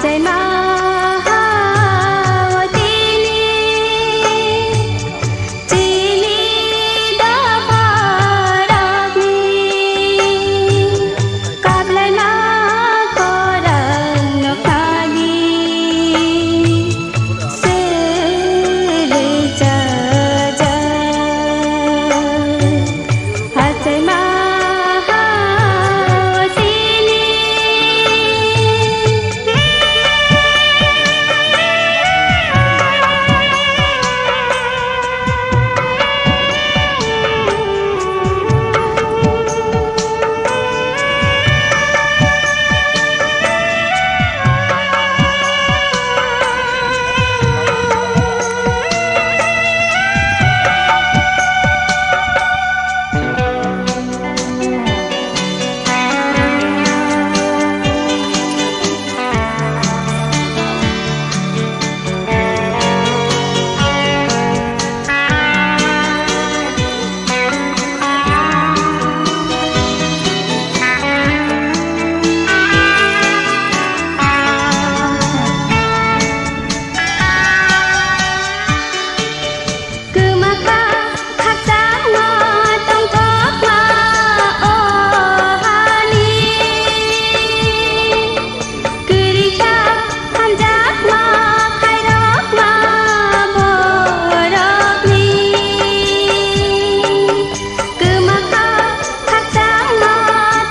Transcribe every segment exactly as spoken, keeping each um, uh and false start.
Achai ma ha o tini, chini dopha rokni, kablai ma khorang nokthani, sele cha cha. Kwmakha khakchangma tongthokma o hani. Kwrwikha hamjakma khairokma borokni. Kwmakha khakchangma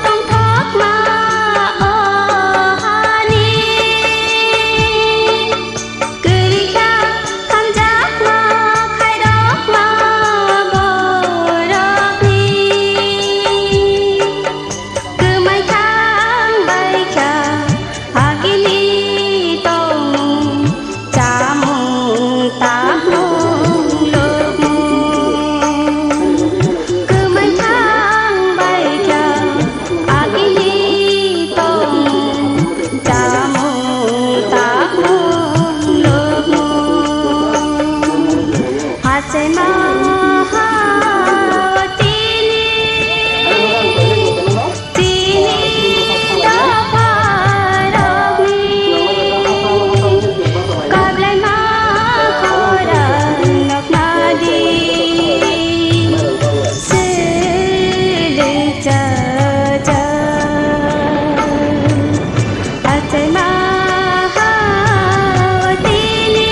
tongthokma o hani. Kwrwikha hamjakma khairokma borokni. Kwmai thang baikha agini tongmung chamung takmung lukmung. Kwmai thang baikha agini tongmung chamung takmung lukmung. Achai ma ha o tini, tini dopha rokni, kablai ma khorang noknadi, sele cha cha. Achai ma ha o tini.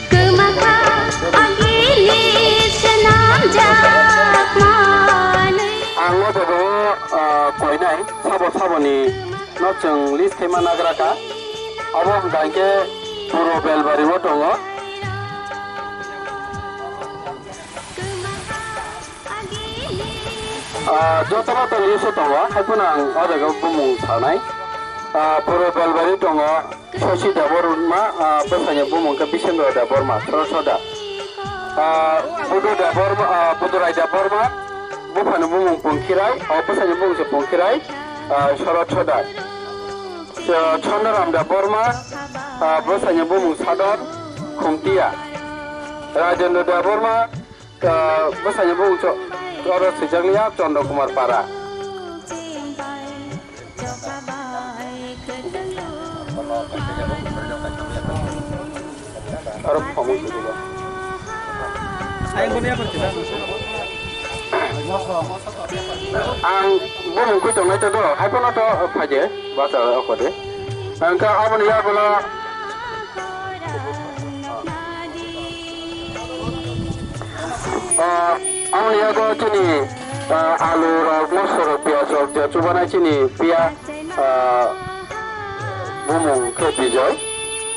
Kwmakha agini swnamjak manwi. Ang o jaga o, ah, koinai sabo saboni no chwng list khaima nagra kha. Obo hwnkha hwnkhe Puro Belbari o tongo. Ah, jotono to list o tongo, hai phano ang o jaga o bumung sanai. Ah, Puro Belbari tongo. Sosi Debbarma, ah, bwsani bumung khe Bisendra Debbarma, Sorot Soda. Ah, Budu Debbarma, ah, Budurai Debbarma, buphani bumung Pungkhirai, ah, bwsani bumung se Pungkhirai, ah, Sorot Soda. Ch-, Chondoram Debbarma, ah, bwsani bumung Sador, Khumtia. Rajendra Debbarma, ah, bwsani bumung Cho-, oro swijak liya, Chondra Kumar Para. Aro phone se diba. Ang bumung koi tongnai to do, hai phano to phaje, basa oko de. Ang ka aboni ya bola. Ah, Aboni yago chini, ah, alu rok, moso rok, piyaj rok je chubanai chini piya, ah, bumung khe Bijoy,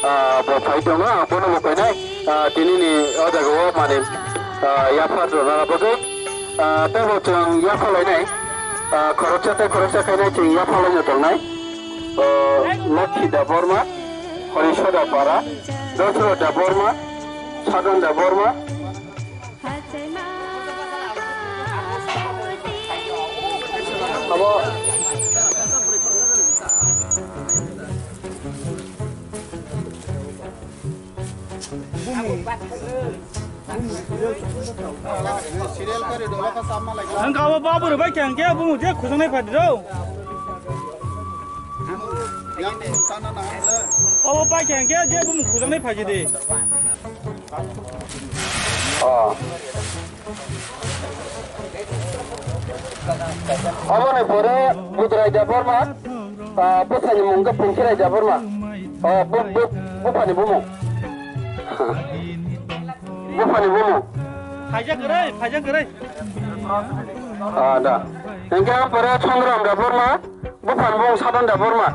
ah, bo phai tongo, ang bono bo kainai, ah, tini ni o jaga o mani, ah, yapha rwna bagwi, ah, tei bo chwng yapha lainai, ah, khoroksa tei khoroksa khainai chwng yapha laino tongnai, ah, Lokhi Debbarma, Horisoda Para, Dosro Debbarma, Sadon Debbarma, Abo. Ang kabo babu rwbai khe ang khe bumung je khujungnai phadi rw. Abo pai khe ang khe je bumung khujungnai phadi de. Oh. Aboni pore Budrai Debbarma, ah, bwsani mung khe Pungkhirai Debbarma. Ah, bu-, bu-, buphani bumung. Buphani bumung. Phaijak kwrwi, phaijak kwrwi. Ah, da. Hingkhe ang pore Songram Debbarma, buphani bumung Sadon Debbarma.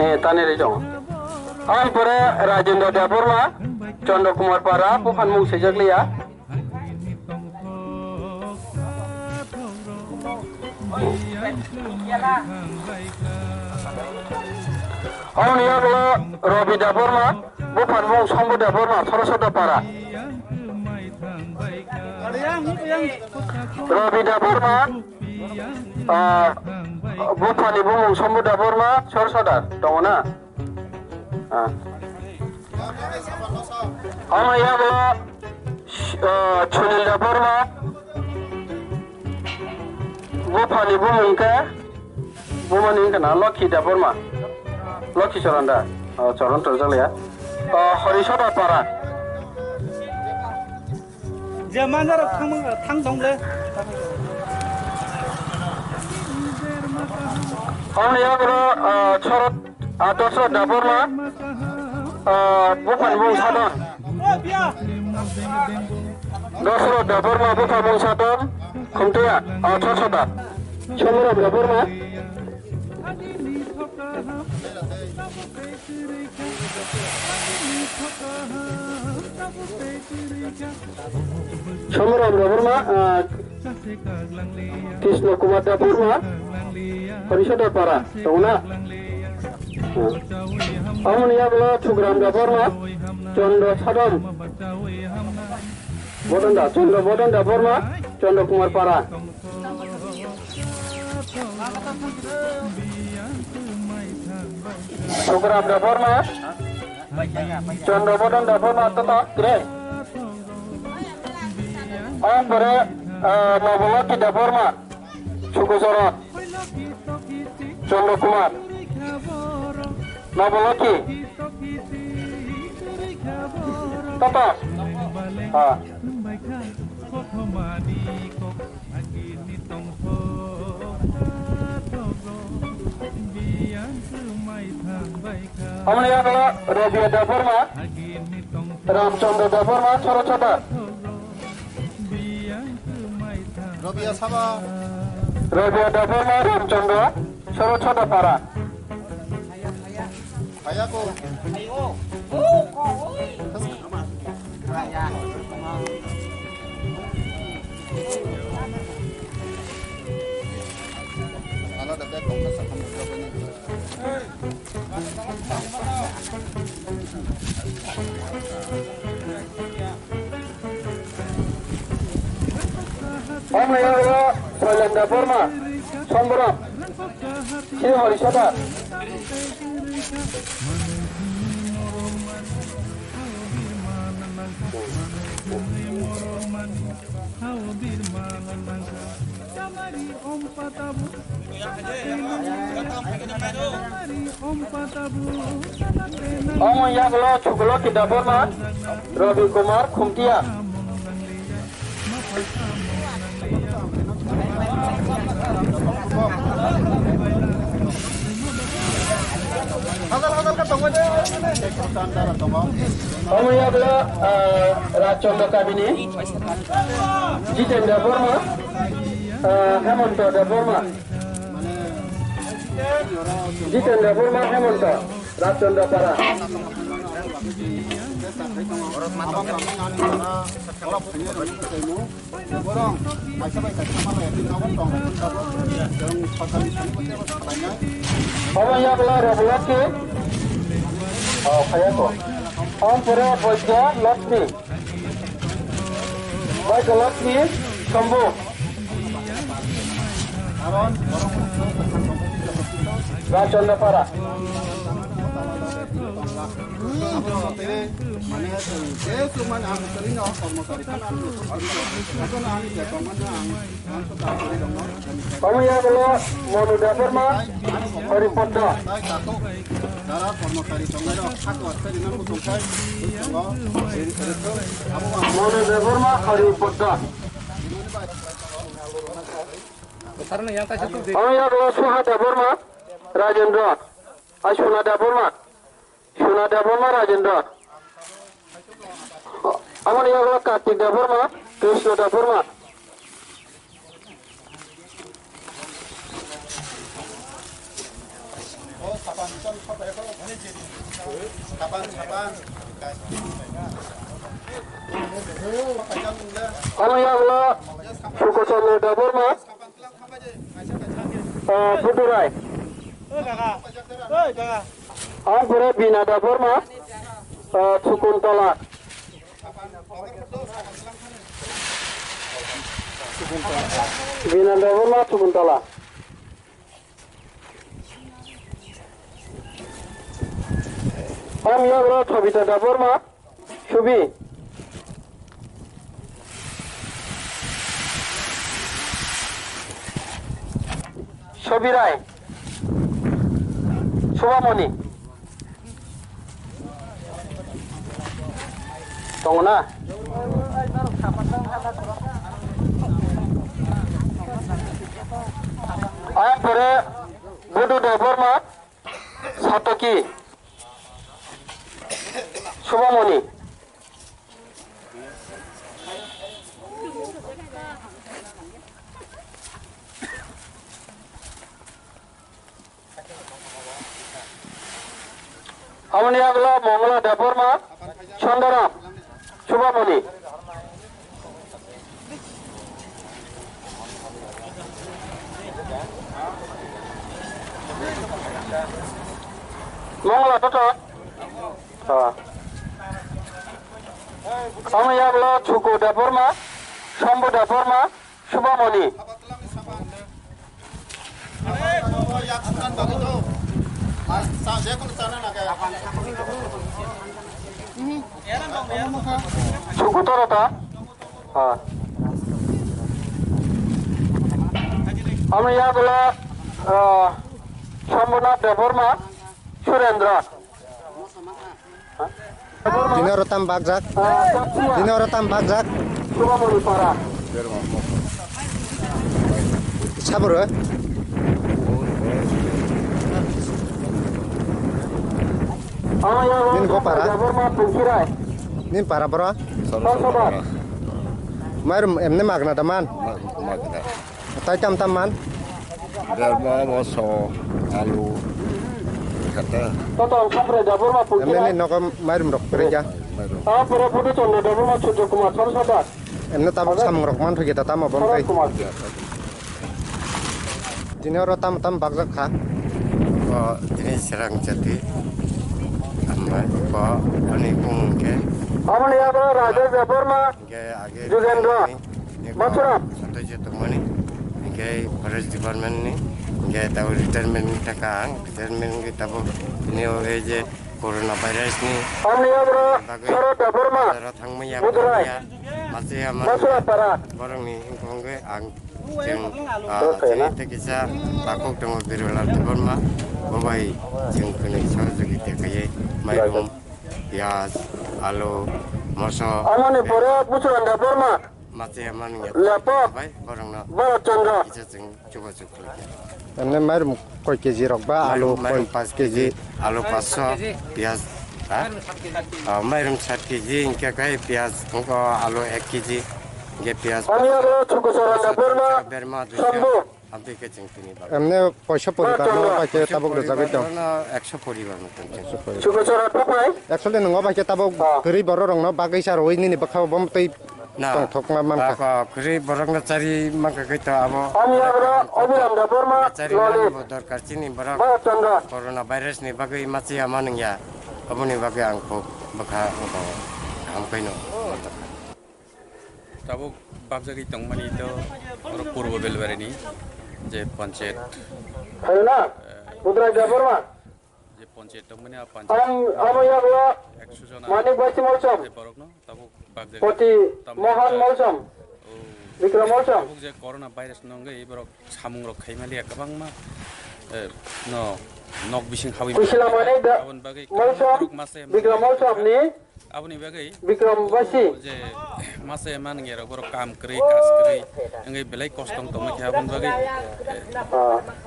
Eh, tani ri dong. Ang pore Rajendra Debbarma, Chandra Kumar Para, buphani mung swijak liya. Aboni yagulo Rabi Debbarma, buphani mung Sambhu Debbarma, Saraswati Para. Rabi Debbarma, Ah, buphani bumung Sambhu Debbarma, Sor Sodar, tongo na? Ah. Omo yago, ah, Sunil Debbarma, buphani bumung khe, bumani wngkha na Lokhi Debbarma, Lokhi Choron da, oh, Choron torjak liya. Ah, Hori Sodar Para. Je manjaro thang, thang tong le. Aboni yagulo, ah, Chorot, ah, Dosro Debbarma, ah, buphani mung Sadon. Dosro Debbarma, buphani mung Sadon, Khumtiya, ah, Chor Sodar. Somoram Debbarma. Somoram Debbarma, ah, Krishna Kumar Debbarma, Horisada Para, tongo na? Ah. Aboni yagulo Sugram Debbarma, Chandra Sadam, Bodonda, Chandra Bodonda Debbarma, Chandra Kumar Para. Sugram Debbarma, Chandra Bodon Debbarma, toto, kre. Ang pore, ah, Noboloki Debbarma, Sukusoron, Chandra Kumar, Noboloki, toto, ah. Aboni yagulo Rabia Debbarma, Ramchandra Debbarma, Sorochada. Rabia Saba. Rabia Debbarma, Ramchandra, Sorochada Para. Hayako. Omo yago Soilendra Borma, Sombrom, Sri Horisada. Omo yago Chuklo Kidabona, Ravi Kumar Khumtia. Omo yagulo, ah, Rajchandra Kabini, Jitendra Burma, ah, Hemanta Debbarma, Jitendra Burma, Hemanta, Rajchandra Para. Borok kaisa bai kaisa ma bai tong tong. Omo yagulo Rajalakshmi. Oh, kaya ko. Om pore Bojya Lakshmi. Bojya Lakshmi Sambu. Rajchandra Para. Mane, je suman ang sering no kormosari kan ang, ang, ang, ang, ang, Omo yagulo Monu Debbarma, Haripadda. Monu Debbarma, Haripadda. Omo yagulo Suha Debbarma, Rajendra. Ai, Suna Debbarma. Suna Debbarma Rajendra. Aboni yagulo Kartik Debbarma, Krishna Debbarma. Aboni yagulo Sukochondra Debbarma. Ah, Budurai. Ang pore Bina Debbarma, ah, Sukuntala. Bina Debbarma, Sukuntala. Ang yagulo Thobita Debbarma. Subi. Sobirai. Subamoni. Tongo na? Ang pore Budu Debbarma, Satoki. Subamoni. Aboni yagulo Mongla Debbarma, Sondaram, Subamoni. Mongla toto. Ah. Omo yagulo Chuku Debbarma, Shambhu Debbarma, Subamoni. Chuku toro ta? Ah. Omo yagulo, ah, Shambhunath Debbarma, Surendra. Dino oro tam bakjak. Dino oro tam bakjak. Sabur, eh? Nini bo para? Nini para boro? Mairum emne magna da man? Magna. Tai tam tam man? Derma, moso, alu, kata. Toto ang sapre Debbarma pulkira. Emne ni nogo mairum rok pere ja. Mairum. Ang pura Budu Chandra Debbarma Surya Kumar Thamsada. Emne tabuk samung rok man thagi ta tamo bom kai. Kumar. Dini oro tam tam bakjak kha. Ko dini serang jati. Amma ko ani kung ke. Aboni abo Raja Debbarma. Hingke age Jugendra, ni Bachura. Santai je tongmani. Hingke forest department ni. Hingke tabo retirement ni taka ang. Retirement ni tabo ni o ei je corona virus ni. Amni abro bagwi Sharad Debbarma. Bazar o thangmaya, Mudurai. Thangmaya. Masi ama Bachura para. Borok ni hingke ang jeng, ah, chini tei kisa takhuk tongo Birulal Debbarma. Bo bai jeng kwnwi sohojogita kaiye mairum. Piyaj, alu, moso. Amoni pore Buchuranda Borma. Mate manung ya. Lepok. Bai, borokno. Bharat Chandra. Kisa chwng chubachu khwlai. Emne mairum koi K G rok ba, alu mairum koi paanch K G, K G, alu paanch sho, piyaj, ha? Ah, mairum sat K G, hingke kai piyaj, hingke alu ek K G, hingke piyaj. Ami abo chukuchara berma, berma, dui sho. Sambu. Abdi ke chwng tini bagwi. Emne poisa poribar no bai khe tabuk rwjagwi tong. Poisa poribar no ekso poribar no tong. Ekso poribar. Chukuchara tupai. Actually, nwngo bai khe tabuk kwrwi borok rok no bagwi sa rwui nini bwkha bo twi tongthok ma mankha. Kwrwi borok no chari mankha khe to abo. Ami abra Abhiram Debbarma chari loli. Bo dorkar chini borok. Corona virus ni bagwi machi ama nungya. Aboni bagwi ang kok bwkha wngkha o. Hamkhaino. Tabuk bakjagwi tongmani to oro Purbo Belbarini je panchayat. Haruna, eh, Budra Debbarma. Je panchayat tongmani a panchayat. Ang abo yaglo ekso jona Manik Baisi Molsom. Borokno tabuk bakjagwi. Poti tamni Mohan Molsom. Oh. Bikram Molsom. Tabuk je corona virus nongwi borok samung rok khaimaliya kwbangma, eh, no nok bising habwi. Kusila Manik da Aboni bagwi Molsom, borok masa Bikram Molsom ni. Aboni bagwi Bikram Baisi. Je masa man ngi rok borok kam kwrwi, kas kwrwi, wngwi belai kosto tongma khe aboni bagwi, eh,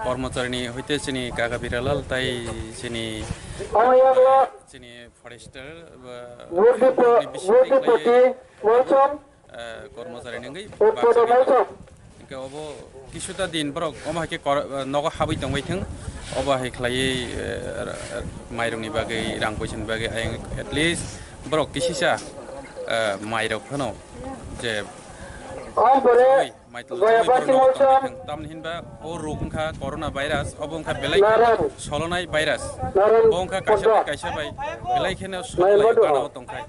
kormocharini hoite chini Kaka Biralal tai chini, chini forester ba Murtipati Molsom. Eh, kormochari ni wngwi baksa. Hingke obo kisuta din borok omo hai khe kor-, eh, nogo habwi tongbai thung. Obo hai khlaiwi, eh, mairungni bagwi, rang poisani bagwi ayang at least borok kisisa, eh, mairok phano je Ampore, maitwlwi borok nogo tongbai thung. Tamni hinba o rok wngkha corona virus, obo wngkha belai solonai virus. Bo wngkha kaisa bai kaisa bai belai kheno solonai gana o tongkhai.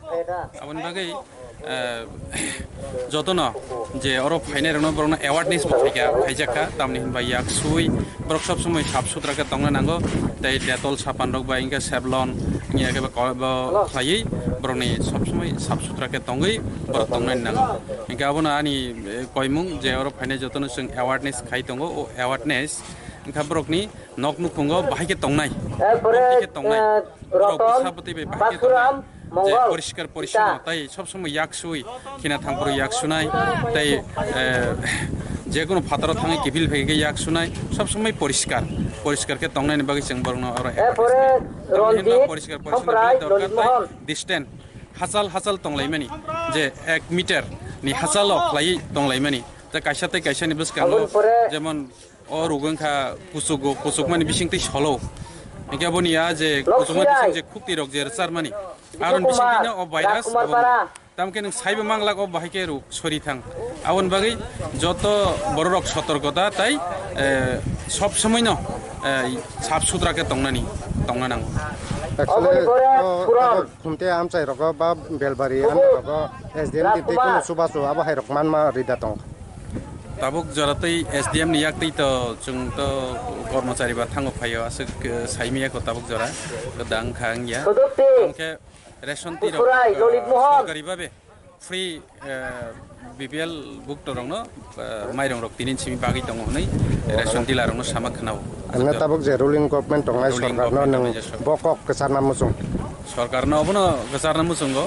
Aboni bagwi eh, jotono je oro phainai rokno borokno awareness bo khaikha, khaijakha, tamni hinba yak sui borok sob somoi sap sutra khe tongna nango, tei Dettol sapan rok bai hingkhe Savlon wngya khe bo ko-, bo khlaiwi borokni sob somoi sap sutra khe tongwi borok tongnani nango. Hingkhe abono ani, eh, koimung je oro phainai jotono chwng awareness khai tongo, o awareness wngkha borokni nok nukhungo bahai khe tongnai. Erpore, bahai khe tongnai. Eh, borok Roton, bwsa bwtwi bai bahai khe Basuram, tongnai. Je Mongol, poriskar porishono Sita. Tai sob somoi yak sui, khina thangphuru yak sunai, tai, eh, je kono phataro thangwi kiphil phai khe yak sunai, sob somoi poriskar, poriskar khe tongnai ni bagwi chwng borokno oro. Erpore, Ronjit, poriskar porishono Somprai, dorkar tai Lolimohon. Distance hachal hachal tonglaimani, je ek meter ni hachalo khlaiwi tonglaimani, tai kaisa tai kaisa ni bwskango. Aboni pore jemon O rok wngkha kuchugo, kuchukmani bisingtwi solo. Hingke aboni a je kuchukmani bising je khukti rok je rwcharmani. Aron bisingtwino o virus abo. Tamkhe nwng saibo manglak o bahai khe rok sori thang. Aboni bagwi joto bororok sotorkota tai, eh, sob somoino, eh, sap sutra khe tongnani, tongna nango. Actually, o, o, khumte amchai rogo ba belbari amchai rogo S D M twi twi kunu chubachu abo hai rok manma rida tong. Tabuk jora tei S D M ni yak twi to chwng to kormochari ba thango phaio aswk, eh, saimaya ko tabuk jora kwdang kha wngya. Tongkhe ration twi rok, eh, sorkari babe free, eh, B P L bukto rokno, eh, mairung rok tinin simi bagwi tongo hwnwi ration dealer rokno sama khwnao. Ano tabuk je ruling government tongnai sorkar no nwng bo kok kwcharna muchung. Sorkar no obono kwcharna muchungo,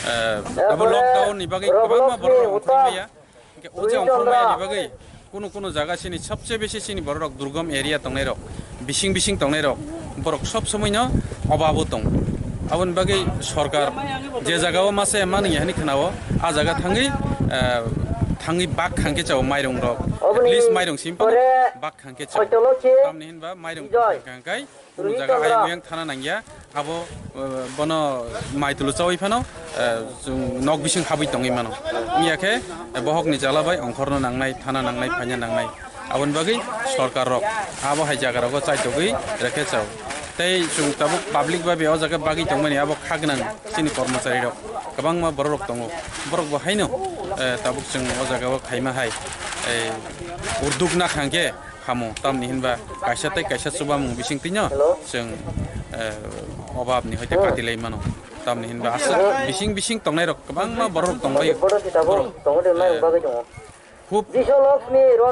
eh, abo lockdown ni bagwi kwbangma borok rok thangmaya. Hingke o je ongkhormani bagwi kuno kuno jaga sini sobse besi sini bororok durgom area tongnairok, bising bising tongnairok, borok sob somoino obabo tong. Aboni bagwi sorkar je jagao mase mani hani khnao, a jaga thangwi, eh, thangwi bak khangke chao mairung rok. At least mairung sim bak khangke chao. Tamni hinba mairung khangkai Kunu jaga hai muyang thana nangya, abo, eh, bono maitulu chawi phano, eh, chwng nok bising habwi tongwi mano. Wngya khe, eh, bohokni jala bai ongkhorno nangnai, thana nangnai, phaina nangnai. Aboni bagwi sorkar rok abo hai jaga rogo chaitogwi rekhe chao. Tei chwng tabuk public bai o jaga bagwi tongmani abo kha gwnang chini kormochari rok kwbangma borok rok tongo. Borok bo haino, eh, tabuk chwng o jaga o khaima hai, eh, urduk na khangkhe, Hamo, tamni hinba kaisa tei kaisa chubamung bising twino chwng, eh, obabni hoite katilai mano. Tamni hinba aswk bising bising tongnai rok kwbangma borok rok tongbaio. Borok, eh, hub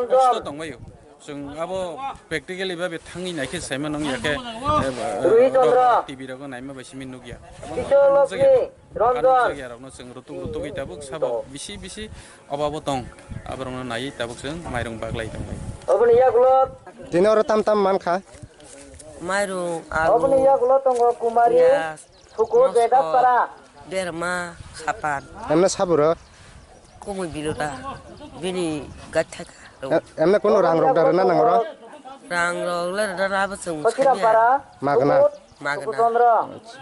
kosto tongbaio. Chwng abo practically ba be thangwi naikhe saima nung ya khe, eh, Rui Chandra. T V rogo naima bai simi nukya. Kishore Lakshmi Ranjan. Nukjakya rokno chwng rutuk rutugwi tabuk sabo bisi bisi obo abo tong. Aborokno naiwi tabuk chwng mairung baglai tonglai. Oboni yagulo. Tini oro tam tam mankha. Mairung, alu, oboni yagulo tongo Kumari, piyaj, Sukur, moso, Vedas Para. Berma, sapan. Emne saburo? Kumui bilo da. Bini gathaka. Em-, emne kono rang rok da rwna nang oro? Rang rok le rwna abo chwng Fakiram sanya. Para. Magna. Sukur, magna. Sukur Chandra.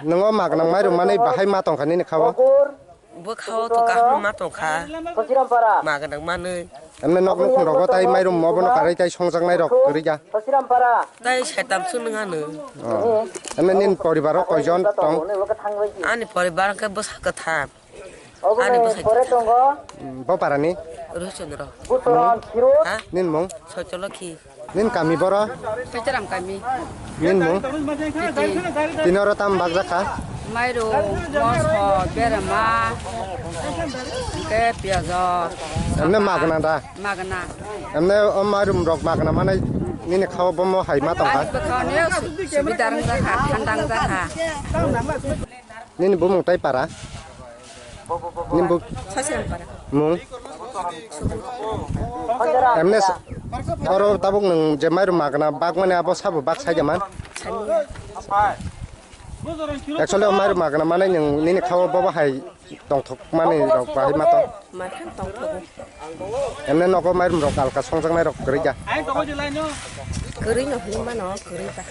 Nungo magna mairum manwi bahai ma tongkha nini khao? Sukur. Bo khao to kaham ma tongkha. Fakiram Para. Magna manwi. Emne nok nukhung rogo tai mairum mobono karai tai songjaknai rok kwrwi ga. Sasiram Para. Tai setam sung nang ano. Oh. Emne nin poribar o koijon tong? Ani poribar ke bwsa kwtham. Ani bwsa pore kwtham. Tongo. Mm, bo parani? Ruhchandra. Butoran Khirut. Ha? Nin mung? Socholoki. Nin kami boro? Pecharam kami. Nin mung? Titi. Tini oro tam bagjakha? Mairum, moso, berma, ke piyajo. Emne magna da? Magna. Emne o mairum rok magna manai nini khao bomo hai ma tongkha? Ani bwkhao ni su-, subida wngjakha, thanda wngjakha. Nini bumung tai para? Nini bu- Sasiram Para. Mung? Emne s-, oro tabuk nwng je mairum magna bagmani abo sabo bak sai de man? Sani. Actually, o mairum magna manai nwng nini khao bobo hai tongthok mani rok bahai ma tong. Maikhan tongthogo. Emne nogo mairum rok alka songjaknai rok kwrwi da? Kwrwi no hwnwi mano, kwrwi ba.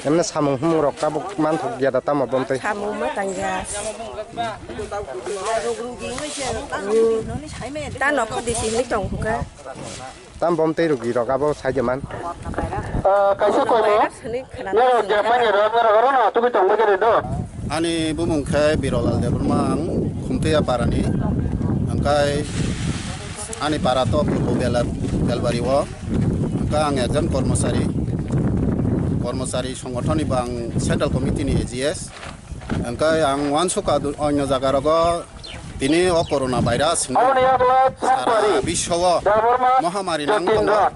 Emne samung humung rok tabuk manthok ya da tamo bomtwi? Samung ma tangya. Hmm. Ta nokho disi hwnwi tong hwnkha. Tam bom tei rugi rok abo sai de man. Ah, kaisa koimo. Norok je manya rok, norok oro no tugui tong bagwi rw do. Ani bumung khe Birolal Debbarma, ang Khumtwiya parani. Hwnkhe ani para to Purbo Bela-, Belbari o. Hwnkhe ang ekjon kormosari, kormosari songothon ni bo ang Central Committee ni A G S. Hwnkhe ang uansukha do-, onyo jaga rogo tini o corona virus hinwi sara biswo o mohamari nang tongo.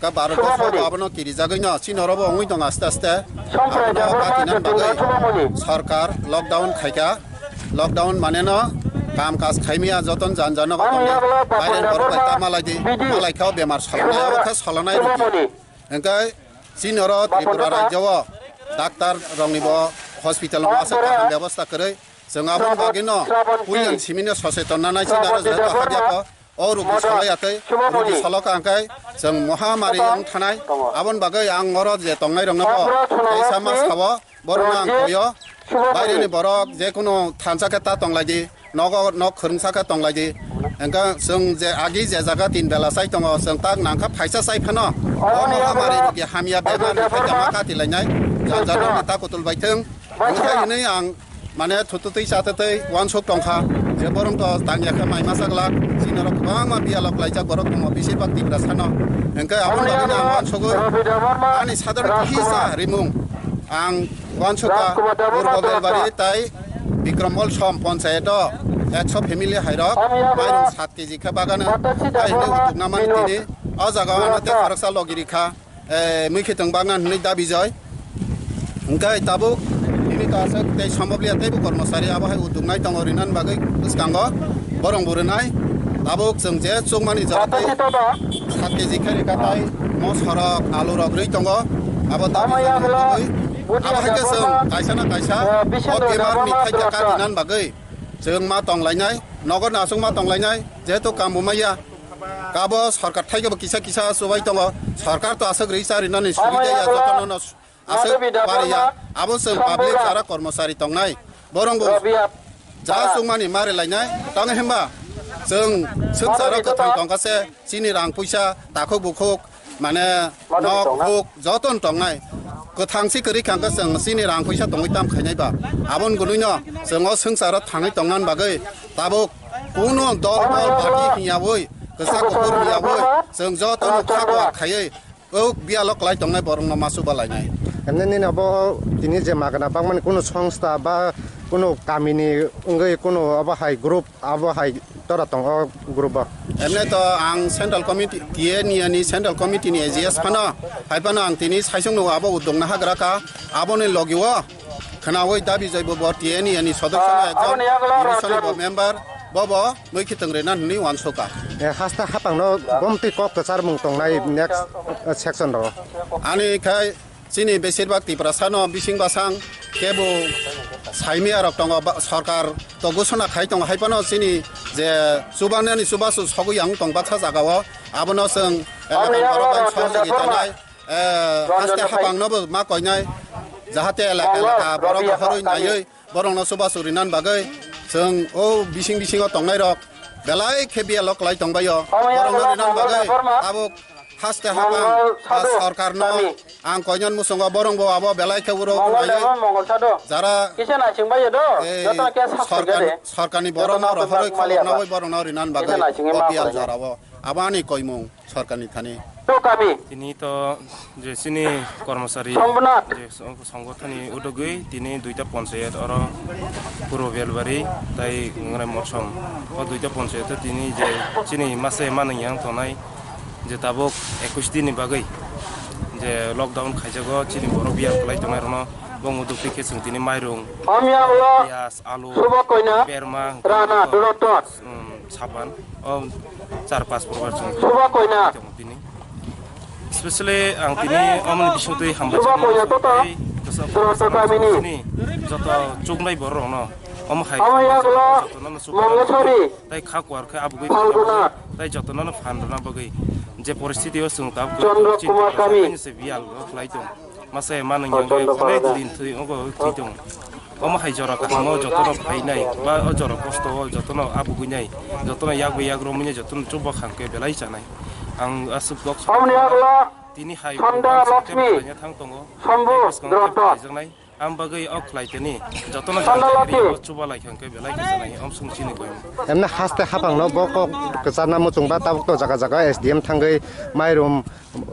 Ka Bharat borso bo abono kirijagwi no chini oro bo wngwi tongo aste aste. Abono katinani bagwi sorkar lockdown khaikha. Lockdown mane no kam kaj khaimaya joton jan jan no baire borok bai ta malai di, malai kha o bemar solanai, abo khe solanai rwdi. Hwnkhe chini oro Tripura rajyo o doctor rokni bo hospital o aswk kaham bebosta kwrwi. Chwng aboni bagwi no puila ni simi no soseton nanai chini oro jehetu habya kho. O rugi solai ya tei rugi solo ka hwnkhe chwng mohamari wng thanai. Aboni bagwi ang oro je tongnai rokno bo teisa ma sao. Borokno ang koyo, baireni borok jekunu thansa khe ta tonglaidi, nogo nok khwrwngsa khe tonglaidi. Hwnkhe chwng je agi je jaga tin bela chai tongo, chwng tak nangkha phaisa chai phano. O mohamari rugi hamya bemar ni phaikhe ma kati lainai, janja rokni ta kutul bai thwng. Hwnkhe hinwi ang mane thututwi chatutwi uansuk tongkha, je borok to tangya khe mai masa glak, chini oro kwbangma biyalok laijak borok tongo, bisir bak Tiprasa no. Hwnkhe aboni bagwino ang uansugwi ani sadharno kisa rimung ang uansukha, Purbo Belbari tai Bikram Molsom ponchayat o ekso family hairok mairung sat K G khe bagano, hai hwnwi utukna mani tini o jaga o ano tei khoroksa logi rikha, eh, mui khitwng bagna hwnwi dabi jai. Hwnkhe tabuk tini to aswk tei somboblia teibo kormosari abo hai utuknai tongo rinani bagwi bwskango borong bo rwnai. Tabuk chwng je chukmani jaga tei sat K G khe rikha tai mosorok, alurok rwi tongo. Abo dabi jani bagwi abo hai khe chwng kaisa na kaisa o bemar ni thaika katinani bagwi chwng ma tonglainai, nogo nasuk ma tonglainai, jehetu kambo maya. Kabo sorkar thaikhe bo kisa kisa chubai tongo, sorkar to aswk rwi cha rinani subida ya jotono no. Aswk pariya, abo chwng public jara kormosari tongnai, borong bo ja chukmani mari lainai, tamo himba chwng swngcharo kwthang tongkha se chini rang puisa takhuk bukhuk mane nok huk joton tongnai, kwthang si kwrwi khangkhe chwng chini rang puisa tongwi tam khainai ba, aboni gwnwino chwng o swngcharo thangwi tongnani bagwi tabuk kuno dol dol party hiyawi kwchak kuphur hiyawi chwng jotono kha kwar khaiwi O biyalo kwlai tongnai borokno ma chuba lainai. Emne nini obo tini je magna bangmani kunu songsta ba Kuno kamini wngwi kuno obo hai group, abo hai tora tong o group o. Emne to ang Central Committee, T A ni ani Central Committee ni A G S phano, hai phano ang tini saisung no abo udung na hagra ka, aboni logi o khnawi dabi jaibo bo T A ni ani sodosyo no Ah, ekjon, aboni yagulo division ni bo rajani. Member, bo bo mui khitwng rina hwnwi uansuka. Eh, hasta hapang no bomtwi kok kwchar mung tongnai next, eh, section ro. Ani khai Chini besirbak Tiprasano bising basang kebo saimiyarok tongo, ba-, sorkar to gosona khai tongo, hai phano chini je chubanani chubachu sogwi ang tong baksa jagao, abono chwng elakani borok bai sohojogita nai, eh, haste hapangnobo ma koinai, jahate elaka elaka borok rohorwi naiwi borokno chubachu rinan bagwi chwng o bising bisingo tongnairok belai khe biyalo kwlai tongbaio, borokno rinan bagwi abo haste hapang, ah, sorkarno ang koinani muchungo borongbo abo belai khe uro naiwi jara, eh, sorkar, sorkarni borokno rohorwi khobor naiwi borokno rinan bagwi o biyal jorao abo ani koimung. Sorkarni thani. Tini to je chini kormosari je song-, songothoni udugwi tini duita ponchayat oro Purbo Belbari tai Nongrai Mosom. O duita ponchayat o tini je chini mase manung yang tongnai je tabuk ekush din ni bagwi je lockdown khaijago chini borok biyar kwlai tongnai rokno bong uduk khe chwng tini mairung, piyaj, alu, berma, um, sapan, o char pas progar chwng tini. Especially ang tini omoni bisingtwi hambai tei joto chuknai borok rokno omo hai jotono no chuba tei kha kuar khe abugwi tei jotono no phan rwna bagwi je poristiti o chwng tabuk se biyal rok khlai tong. Masa manung yang bai din thwi ogo thwi tong. Omo hai jora kaham o jotono phainai ba o jora kosto o jotono abugwinai, jotono yak bai yak romwinai jotono chuba khang khe belai chanai. Ang aswk kok tini hai program chwng khe khlaina thang tongo. Tei bwskango khe phaijaknai. Ang bagwi o khlai tini jotono chuba lai khang khe belai khe chanai. Omsong chini koimo. Emne haste hapang no bo kok kwcharna muchung ba tabuk to jaga jaga S D M thangwi mairum,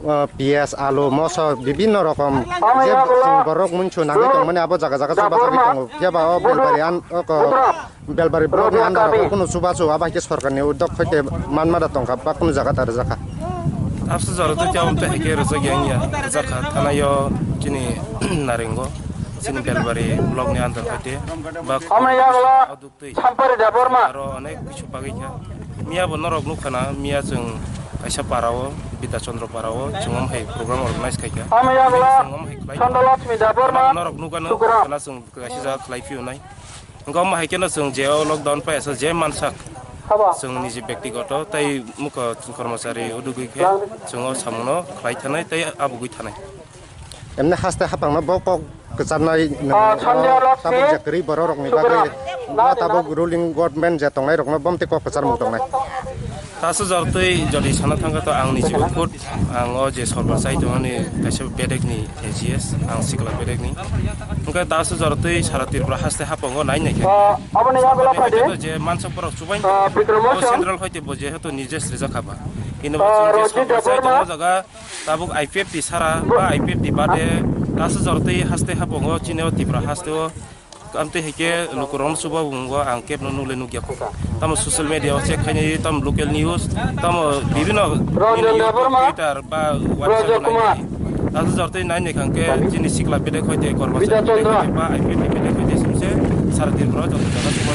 uh, piyaj, alu, moso, bibinno rokom je chwng borok munchu nangwi tongmani abo jaga jaga chuba chagwi tongo. Phiya ba o Belbari an, o ko, Belbari block ni under o kunu chubachu abo hai khe sorkar ni uddog hoite manma da tongkha ba kunu jaga ta rwjakha. Abse jora to kya umte hai khe rwjak yang ya, rwjakha thana yo chini Narengo, chini Belbari block ni under hoite ba Sampari Debbarma. Aro onek kichu bagwi kha. Miya bo norok nukha na, miya chwng kaisa para o, Bidya Chandra para o, chwng omo hai program organize khai kha. Chwng omo hai khlai kha. Norok nukha na, Sugram. Khana chwng kaisa jaga khlai phio nai. Wngkha omo hai kheno chwng je o lockdown pai asa je mansak. Chwng niji bektigoto tei mukha kormochari udugwi khe chwng o samungno khlai thanai tei abugwi thanai. Emne haste hapangno bo kok kwcharnai, ah, Sandhya Lakshmi, tabuk je kwrwi borok rokni bagwi, Subra, ba tabuk ruling government je tongnai rokno bomtwi kok kwcharmung tongnai. Taso jortwi jodi sana thangkha to ang ni jibo khud ang o je sorbar chai tongmani kaisa bedek ni A G S, ang sikla bedek ni. Hwnkhe taso jortwi sara Tripura haste hapango nai nai khe. Ah, aboni yagulo phai de. Je mansok borok chubai. Ah, Bikram Mosam. Central hoite bo jehetu nije srijak haba. Hino bo chwng je sorbar chai tongma jaga Tabuk I P F T sara ba I P F T bade taso jortwi haste hapango chini o Tripura haste o amtwi hai khe lukurokno chuba bungo ang kebno nukle nukya kho. Tamo social media o check khainai, tamo local news, tamo bibino Twitter ba WhatsApp o nainai. Taso jortwi nainai khang khe chini sikla bedek hoite kormosari bedek hoite ba I P F T bedek hoite sumse sara Tripura joto jaga chuba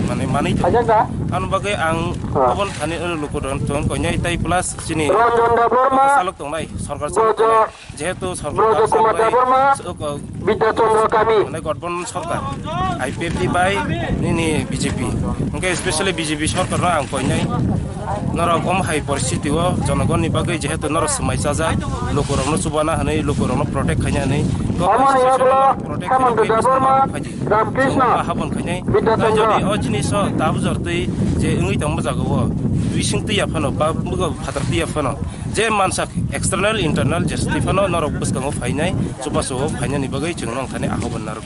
mane manwi tongo. Ano bagwi ang oboni thani lukurokno tong koinai tai plus Chini Ranjan Debbarma, salok tongnai, sorkar salok tongnai. Jehetu sorkar Braja Kumar Debbarma, Bidya Chandra Kami. Mane Gathbandhan sorkar, I P F T bai nini B J P. Hwnkhe specially B J P sorkar no ang koinai. Norok om hai poristiti o jonogon ni bagwi jehetu norok swmai chajak, lukurok no chubana hwnwi, lukurok no protect khaina hwnwi. Omo ni yagulo Hemanta Debbarma, Ramkrishna, habon khainai. Bidya Chandra. Jodi o jinis o tabuk jortwi je wngwi tongma jaga o, bising twi ya phano, ba phatar twi ya phano. Je mansak external, internal, je twi phano norok bwskango phainai, chubachu o phainani bagwi chwng nong thani ahobon narwk.